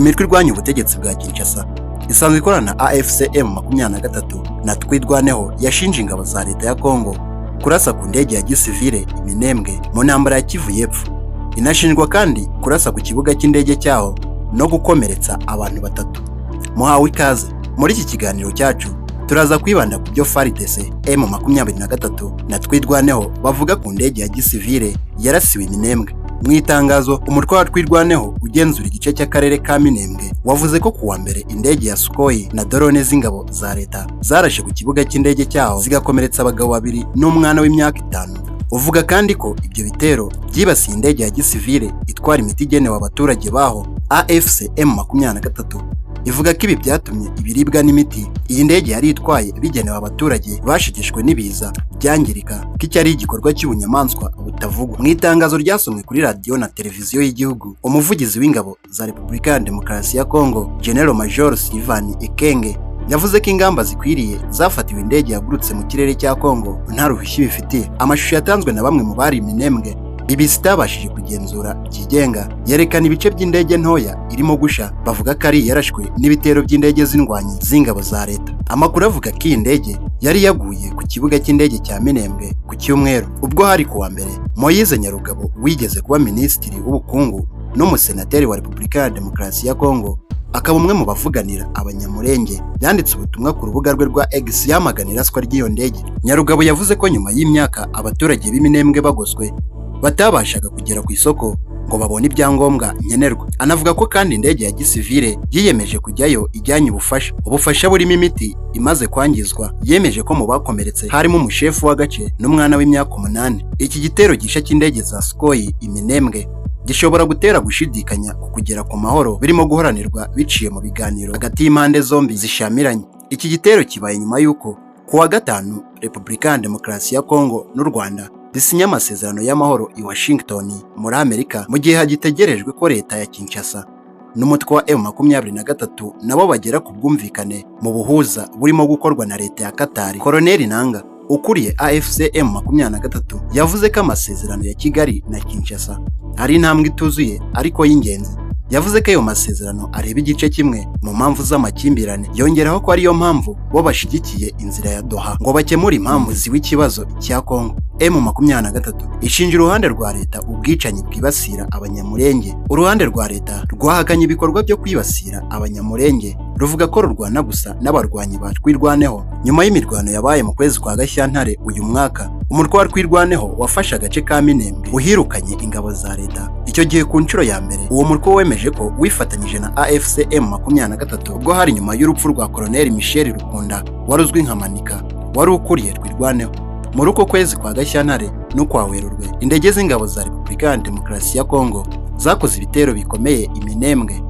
Imitwe irwanya ubutegetsi bwa Kinshasa isanzwe ikorana na AFC M23 na Twirwaneho yashinje ingabo za leta ya Congo kurasa ku ndege ya gisivile i Minembwe mu ntambara ya Kivu y'Epfo. Inashinjwa kandi kurasa ku kibuga cy'indege cyaho no gukomeretsa abantu batatu. Muhawe ikaze muri iki kiganiro cyacu. Turaza kwibanda ku byo FARDC, M23 na Twirwaneho bavuga ku ndege ya gisivile yarasiwe Minembwe. Mu itangazo, umutwe wa Twirwaneho ugenzura igice cy'akarere ka Minembwe wavuze ko kuwa mbere indege ya Sukhoi na drone z'ingabo za leta zarashe ku kibuga cy'indege cyaho, zigakomeretsa abagabo babiri n'umwana w'imyaka 5. Uvuga kandi ko ibyo bitero byibasiye indege ya gisivile itwara imiti igenewe abaturage baho. AFC M23 ivuga ko ibi byatumye ibiribwa n'imiti iyi ndege yari itwaye bigenewe abaturage bashegeshwe n'ibiza byangirika, ko iki ari igikorwa cy'ubunyamaswa butavugwa. Mu itangazo ryasomwe kuri radiyo na televiziyo y'igihugu, umuvugizi w'ingabo za Repubulika ya Demokarasi ya Congo, General Major Sylvain Ekenge, yavuze ko ingamba zikwiriye zafatiwe indege yagurutse mu kirere cya Congo nta ruhushya ibifitiye. Amashusho yatanzwe na bamwe mu bari Minembwe BBC itabashije kugenzura byigenga yerekana ibice by'indege ntoya irimo gusha, bavuga ko ari iyarashwe n'ibitero by'indege z'indwanyi z'ingabo za leta. Amakuru avuga ko iyi ndege yari yaguye ku kibuga cy'indege cya Minembwe ku cyumweru, ubwo hari kuwa mbere. Moise Nyarugabo, wigeze kuba minisitiri w'ubukungu n'umusenateri wa Repubulika ya Demokarasi ya Congo, akaba umwe mu bavuganira Abanyamurenge, yanditse ubutumwa ku rubuga rwe rwa X yamagana iraswa ry'iyo ndege. Nyarugabo yavuze ko nyuma y'imyaka abaturage b'Iminembwe bagoswe, batabashaga kugera ku isoko ngo babone ibyangombwa nkenerwa. Anavuga ko kandi indege ya gisivile yiyemeje kujyayo ijyanye ubufasha burimo imiti imaze kwangizwa. Yemeje ko mu bakomeretse harimo umushefu w'agace n'umwana w'imyaka 8. Iki gitero gishya cy'indege za Sukhoi i Minembwe gishobora gutera gushidikanya ku kugera ku mahoro birimo guharanirwa biciye mu biganiro hagati y'impande zombi zishamiranye. Iki gitero kibaye nyuma y'uko ku wa gatanu Repubulika ya Demokarasi ya Kongo n'u Rwanda bisinye amasezerano y'amahoro i Washington muri Amerika, mu gihe hagitegerejwe ko leta ya Kinshasa n'umutwe wa M23 nabo bagera ku bwumvikane mu buhuza burimo gukorwa na leta ya Qatar. Colonel Nanga ukuriye AFC M23 yavuze ko amasezerano ya Kigali na Kinshasa ari intambwe ituzuye ariko y'ingenzi. Yavuze ko ayo masezerano areba igice kimwe mu mpamvu z'amakimbirane, yongeraho ko ariyo mpamvu bo bashyigikiye inzira ya Doha ngo bakemure impamvu z'ikibazo cya Congo. M23 ishinja uruhande rwa leta ubwicanyi bwibasira Abanyamurenge. Uruhande rwa leta rwahakanye ibikorwa byo kwibasira Abanyamurenge, ruvuga ko rurwana gusa n'abarwanyi ba Twirwaneho. Nyuma y'imirwano yabaye mu kwezi kwa Gashyantare uyu mwaka, umutwe wa Twirwaneho wafashe agace ka Minembwe uhirukanye ingabo za leta. Icyo gihe ku nshuro ya mbere uwo mutwe wemeje ko wifatanyije na AFC M23, ubwo hari nyuma y'urupfu rwa Colonel Michel Rukunda wari uzwi nka Manika, wari ukuriye Twirwaneho. Muri uko kwezi kwa Gashyantare n'ukwa Werurwe, indege z'ingabo za Repubulika ya Demokarasi ya Kongo zakoze ibitero bikomeye i Minembwe.